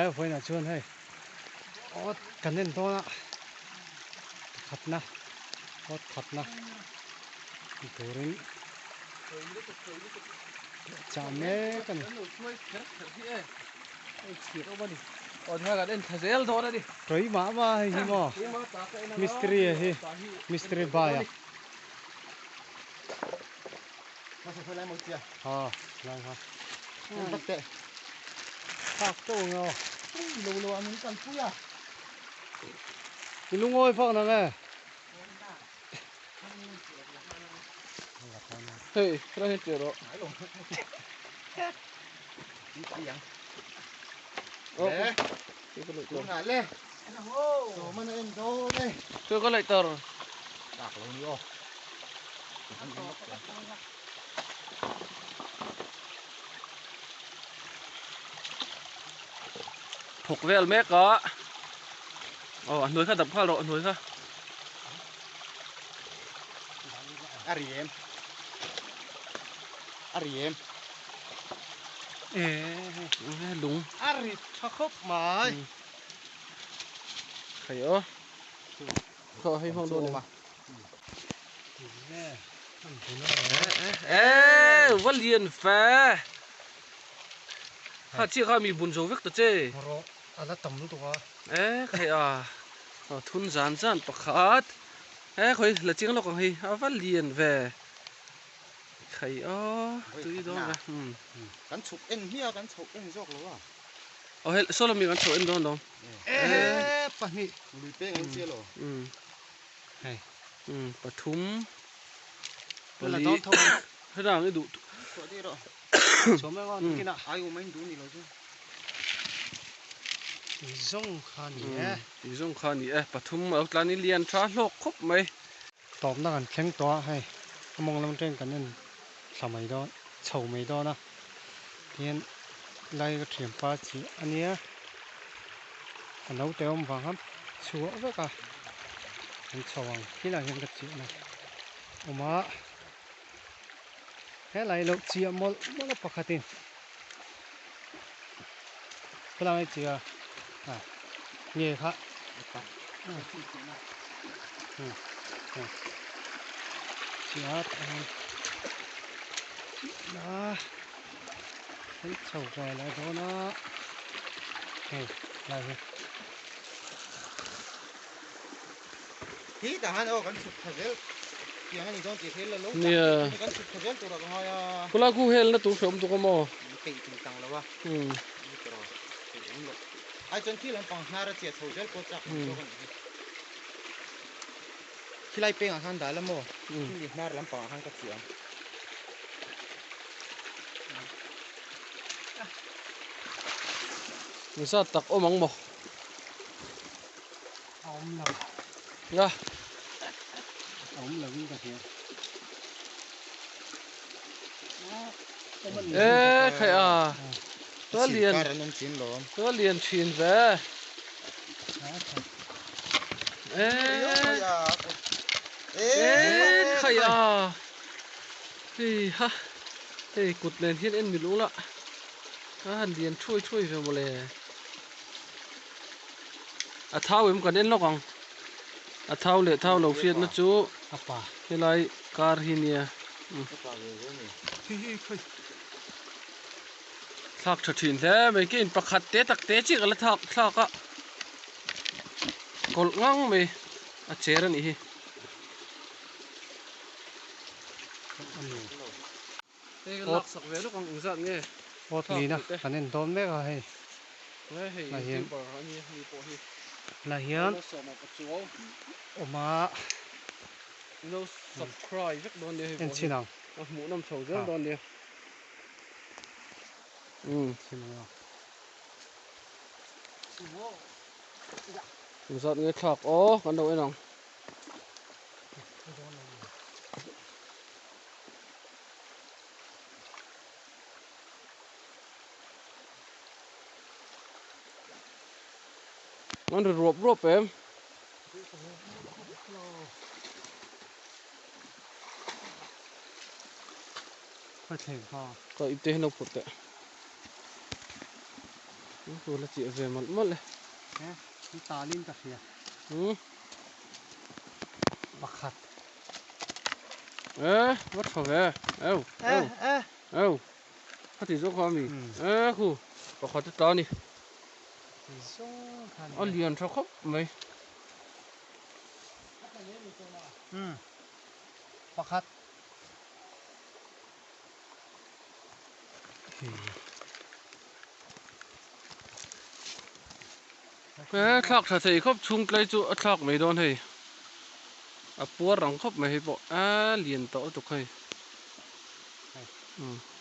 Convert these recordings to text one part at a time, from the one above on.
Khai vawiinah chuan hei awt kan en dawn a pakhatna awt khatna ni turin chah mek a ni. Tawih mah mah hei hi maw mistiri a hi mistiri bai a. Ha lai ha. Thak teuh ang e aw. I lungawi vak nang e. Hei helai hian ṭeh rawh. Thil ka laih tar. Thawk vel mek a. Aw a hnuai kha dap nghal rawh a hnuai kha. A ri em? A ri em? E lung. A ri tha khawp mai. Khai aw. Khaw hei hmang dawn em. E va lian fe. Kha chiah kha mi bun zo vek ta che. Rawh a la tam lutuk a. E khai a. Thun zan zan pakhat. E khawi la chiang lawk ang hei a va lian ve. Khai aw tui dawn ve. Kan chhuk en hmiah kan chhoh en zawk lo a. Aw hei saw lami kan chhoh en dawn lo. E pahnih. Lui peng ang chiah lo. Hei. Pathum. Pali. Hei rang i duh. Chhuah dih rawh. Chhuah mai ang a kinah. Ai awm a in duh ni lo chu. Tui zawng kha ni e. Tui zawng kha ni e. Pathum a lo tlan i lian tha hlawk khawp mai. Tawpna kan thleng tawh a hei a mawng lam atangin kan en thla mai dawn chho mai dawn a tihian lai ka thianpa chi a nia a naute awm vang khan chhuah vek a an chho ang khilaiah hian ka chiahna awm a helai lo chiah mawlh mawlh a pakhatin khawlai a chiah a nge kha. Kan chho ve leh dawn a hei lai hi. Khi tah khan aw kan chhuk thla zel tiang a ni dawn tih hriat la lo kan chhuk thla zel turah ka ngai a. Khulai khu hel na tur hreawm tuk a maw? Peih tum tang lo a. Ni tawh peih awm loh. Ai chuan khi lampang hnar a chiah chho zel pawh chak ang zawk a nih hi. Khilai pengah khan dah la maw? Khili hnar lampangah khan ka chiah ang. Engzat tak awm ang maw? A awm lo. Nga. A awm lo in ka hria. E khai a. Tua lian. Kar an awm thin lawm. Tua lian thin ve. E. E khai a. Hei ha. Hei kut nen hian en mil ula. A han lian thuai thuai ve mawle. A thau em kan en lawk ang. A thau leh thau lo hriatna chu helai kar hi nia. Thlak tha thin hle mai ke in pakhat te tak te chiah ka la thlak thlak a kawlh ngang mai a cher a nih hi. Hei ka laksak ve lawk ang engzat nge Awt lina kan en dawn mek a hei. Hei youtuber a nia hemi pawh hi. Lah hian awm a. No subscribe vek dawn nia hei pawh hi. En chhin ang. A hmuh nawm chho zel dawn nia. Chhin ang a. Engzat nge thlak aw kan lo en ang. An ri ruap ruap em. Ka ipte hi lo phut teh. Ku la chiah ve mawlh mawlh e. He an talin ka hria. Hmm. Pakhat. E va tha ve. Eu. E e. Eu. Khati zawk kha ami. E khu pakhat a tla a ni. Ti zawng kha ni. A lian tha khawp mai. Hmm. Pakhat. He thlak tha thei khawp chhung tlai chu a thlak mai dawn hei a puar rang khawp mai hei pawh a lian tawh lutuk hei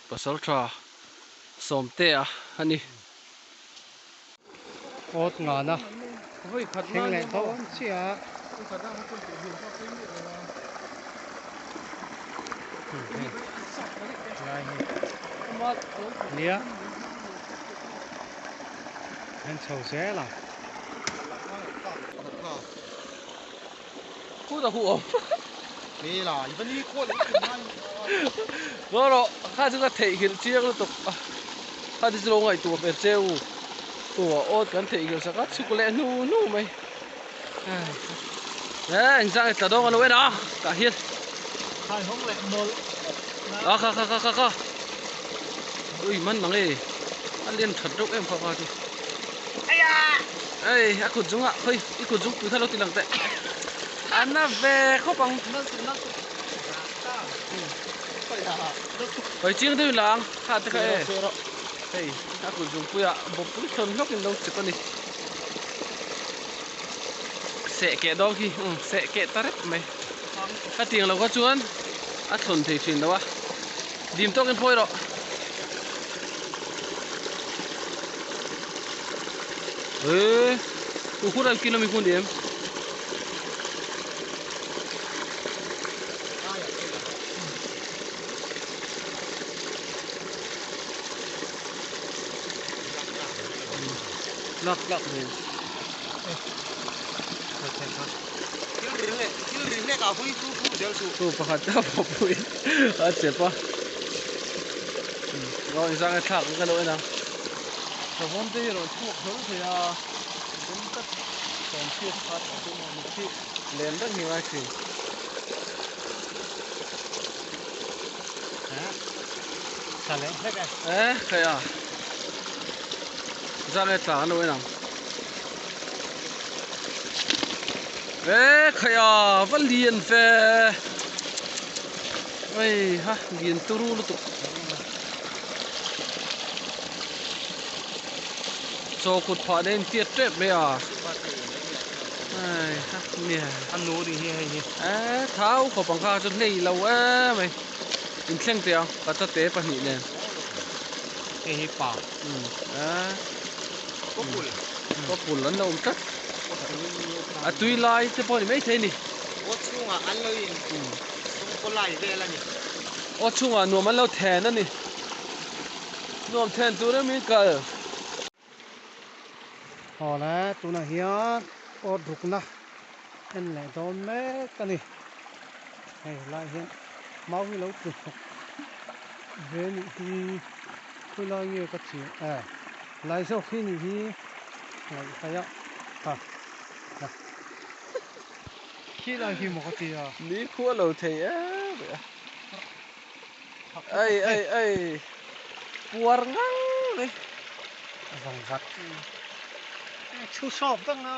pasal tha sawmte a ani. Awt ngana thleng leh dawn chiah a. Lai hi nia an chho zel ang. Khuta khu awm. Ngaw rawh kha chu ka theihnghilh chiang lutuk a kha chu lo ngaihtuah hmel che u tua awt kan theihnghilh sak a chhuk leh hnu hnu mai e engzah nge tla dawng a lo en a tah hian a kha kha kha kha kha ui man mang e a lian that reuh em kha kha chu ei a kut zungah khawi i kut zung pui kha lo ti lang teh a na ve khawp ang hawi chiang deuh ila ang kha te kha e hei a kut zung puiah bawppui thlawn hlawk in lo chep a ni seh keh dawn khi umm seh keh ta rep mai hetiang lo kha chuan a thlawn thei thin lo a dim tawkin phawi rawh. Eee u khur an kilo mi hun em. Lak lak hmel. Chu pakhat a pawpui a chep a. Ngaw inzang e thlak ka lo en ang. Savawm te hi rawn chhuak hlawl thei a. Dum tak sawm chhiat kha tah chu maw mitthi len reng hi ngai thin. Tla leh hlek e. E khai a. Zang e tla an lo en ang. E khai a va lian ve. Oi ha lian turu lutuk. Chaw kut phah nen tiat tep mai a. Ai ha nia. A nu ding hi hei hi. E thau khawp ang kha chu hlei lo em mai. Inthleng teh ang ka tate pahnih nen. Hei hi pa. Umm a. Kawpul. Kawpul an lo awm tlat. A tui lai te pawh a ni maithei a ni. Aw chhungah an lo in sawngkaw lai vel a ni. Aw chhungah nuam an lo then a ni. Nuam then tur em in kal. Aw le tunah hian awt rukna en leh dawn mek a ni. Hei lai hian mau hi lo tlu hnawk ve a nih hi khawilai nge ka chiah e lai zawk hi nih hi ngaihhai a ha la khilai hi maw ka ti a. Ni khua lo thei em a. Ei ei ei puar ngang mai. A vang vat. Chhu sawp vek na.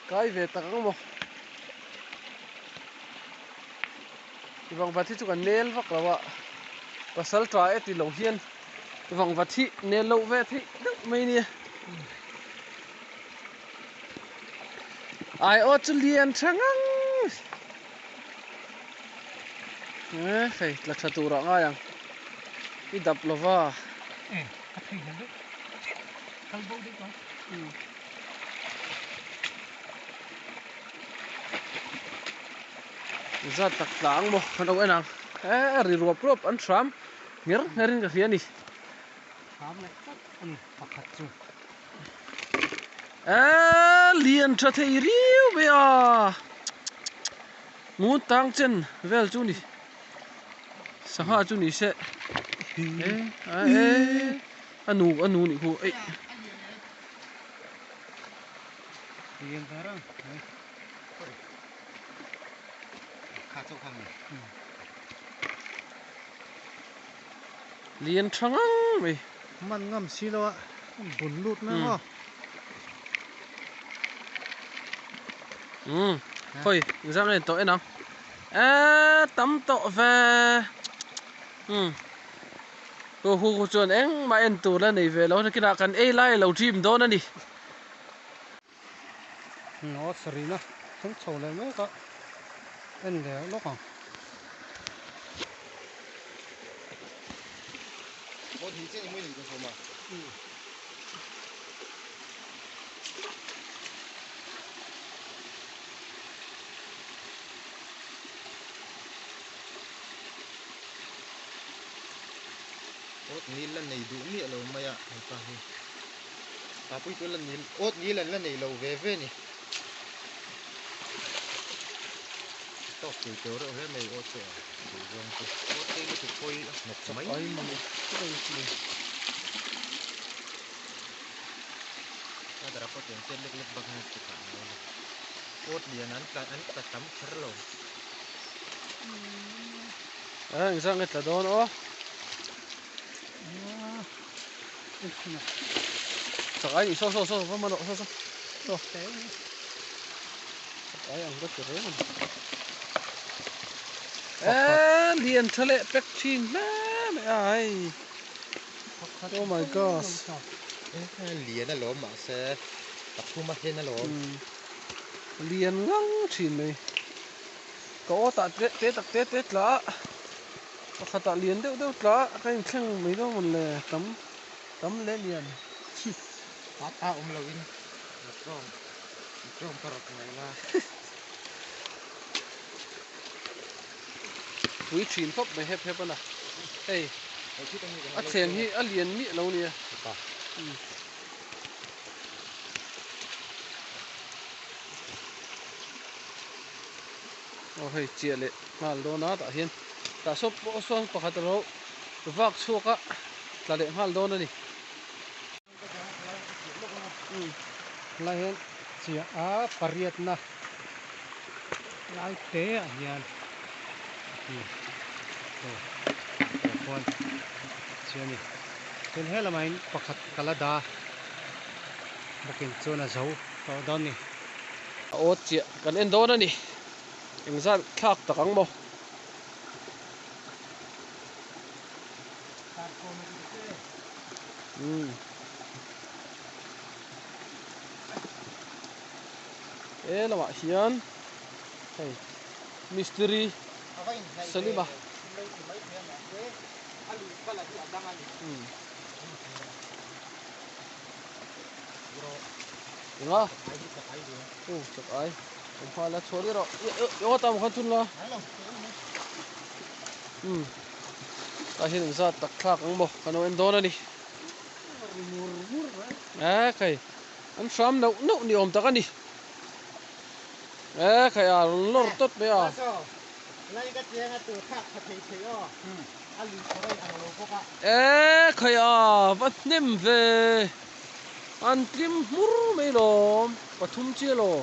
Kai ve tak ang maw. I vang vat hi chu kan nel vak lo a. Pasal tha e ti lo hian i vang vat hi nel loh ve theih deuh mai nia. Ai aw chu lian tha ngang. E hei tla tha turah ngai ang i dap lova. E a thei hmel deuh kal bo deuh tawh. Zat tak tla ang maw kan lo en ang e ri ruap ruap an hram ngher ngher in ka hria a ni. Hram leh tlat a ni pakhat chu. E lian tha thei riau mai a ngun tang chen vel chu ni sangha chu ni se e e. A nu a nu nih khu eih. Lian ve reng mai. Kha chauh kha mi. Lian tha ngang mai. Man ngam si lo a bun lut mai maw. Umm khawi engzah nge tawh en ang eee tam tawh ve umm hu hu hu chuan engmah en tur la nei ve lo nakinah kan ei lai a lo dream dawn a ni. Ngaw sarihna thleng chho leh mek a en leh lawk ang. Awt nil la nei duh miah lo mai a hepa hi. Papui chu la nil awt nil an la nei lo ve ve ni. Tawk tui teuh reuh hle mai awt chu a tui zawng chu. Awt te lutuk pawh hi a hnawk mai mai. A dara pawh tiang chet lek lek bak hian chi kah ngai lo. Awt lian an tla an tla tam kher lo. A engzah nge tla dawn aw. Chak ai nih saw saw saw va man rawh saw saw saw. Chak ai ang ka ti reng a ni. Eee lian tha leh pek thin hle mai a hei. Oh my gosh. Lian alawm mahse pathum a hlen alawm. Lian ngang thin mai. Ka aw tah te te tak te te tla a. Pakhatah lian deuh deuh tla a ka inthleng mai dawn mawn le tam tam leh lian. A ta awm lo in rawng rawng ka rawt mai la. Pui thin khawp mai hep hep a na. Hei a thleng hi a lian miah lo nia. Aw hei chiah leh nghal dawn a tah hian tah saw pawh sawn pakhat a lo vak chhuak a tla leh nghal dawn a ni. Lai hian chiah a pariatna lai te ah hian tah khuan chiah a ni chuan helamah hian pakhat ka la dah bawkin chuan a zo tawh dawn a ni. A awt chiah kan en dawn a ni. Engzat thlak tak ang maw? Umm. He lamah hian hei mistiri Salima. Umm. Enga? Aw chak ai. Awm nghal a chhuah rih rawh. Aw tam khan thun la. Umm. Tah hian engzat tak thlak ang maw kan lo en dawn a ni. E khai an hram neuh neuh ni awm tak a ni. E khai a rawn lawr tawt mai a. E khai a va hnem ve. An tlim hmur mai lawm pathum chiah law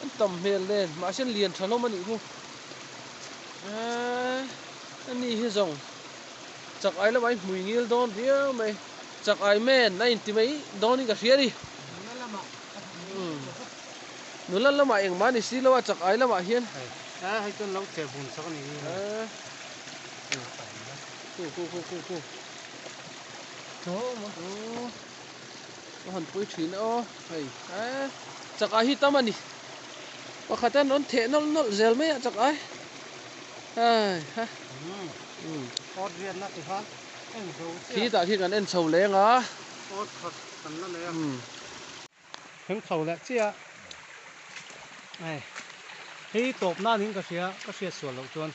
an tam hmel nen mahse an lian tha hlawm a nih khu eee ani hi zawng chak ai lamah hi hmui ngil dawn riau mai chak ai men a inti mai dawn in ka hria a ni nula lamah engmah a ni si lo a chak ai lamah hian eee hei chuan lo cheh bun sak a ni eee khu khu khu khu khu. A han pui thin aw hei eh chak ai hi tam a ni pakhat an rawn theh nawlh nawlh zel mai a chak ai hei ha awt riatna ti khan en zo chiah khi tah khi kan en chho leng a awt khat kan la nei a thleng chho leh chiah hei hei tawp nan in ka hria ka hriat sual loh chuan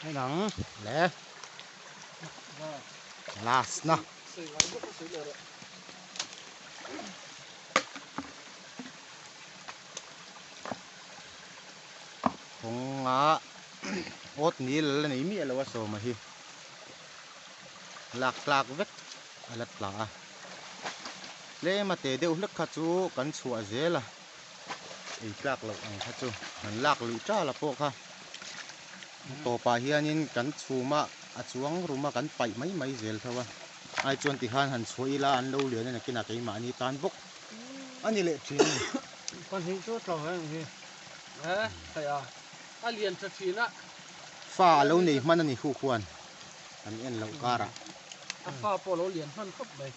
en ang le. Last na. Kawnga awt nil la nei miah lo a sawma hi. Lak tlak vek. a la tla a tlem a te deuh hlek kha chu kan chhuah zel a ei tlak loh ang kha chu han lak luih tal a pawh kha tawpah hianin kan chhum a a chuang rum a kan paih mai mai zel tho a ai chuan tikhan han chhuah ila an lo lian a nakinah keimahni tan bawk a ni leh thin a ni. Pahnih chu a tlo eng hi. E hei a a lian tha thin a. Fa a lo nei hman a ni hu khuan kan en loh karah. A fa pawh a lo lian hman khawp mai.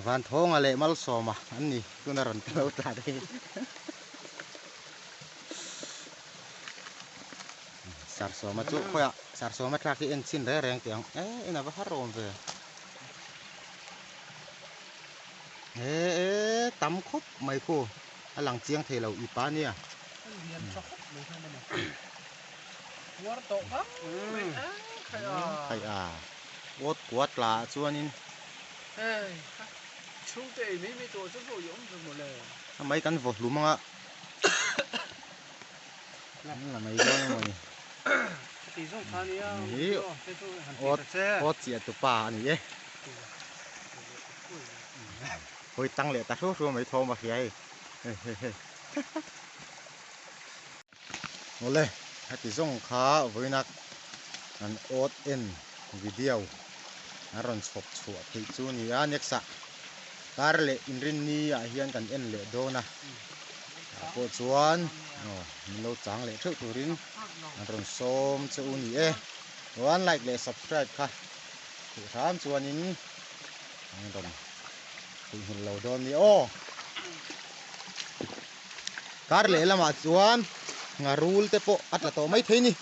Vanthawnga leh Malsawma an ni tuna rawn lo tla te hi. Sarsawma chu khawiah Sarsawma thlak hi en chhin reng reng teh ang e en a va har awm ve e e tam khawp mai khu a lang chiang thei lo i pa nia khai a awt kua tla ah chuanin a mai kan vaw hlum anga La mai dawn emaw ni. Hi awt awt chiah tu pa a ni e. Hawi tang leh ta hru hru mai thawm a hria hei. Awle heti zawng kha vawiina an awt en video an rawn chhawp chhuah theih chu a ni a next ah kar leh inrinni ah hian kan en leh dawn a tah pawh chuan aw min lo chang leh theuh turin an rawn sawm che u ni e chuan like leh subscribe kha theih hram chuanin an rawn theihnghilh lo dawn ni aw. Kar leh lamah chuan ngarul te pawh a tla tawh mai thei a ni.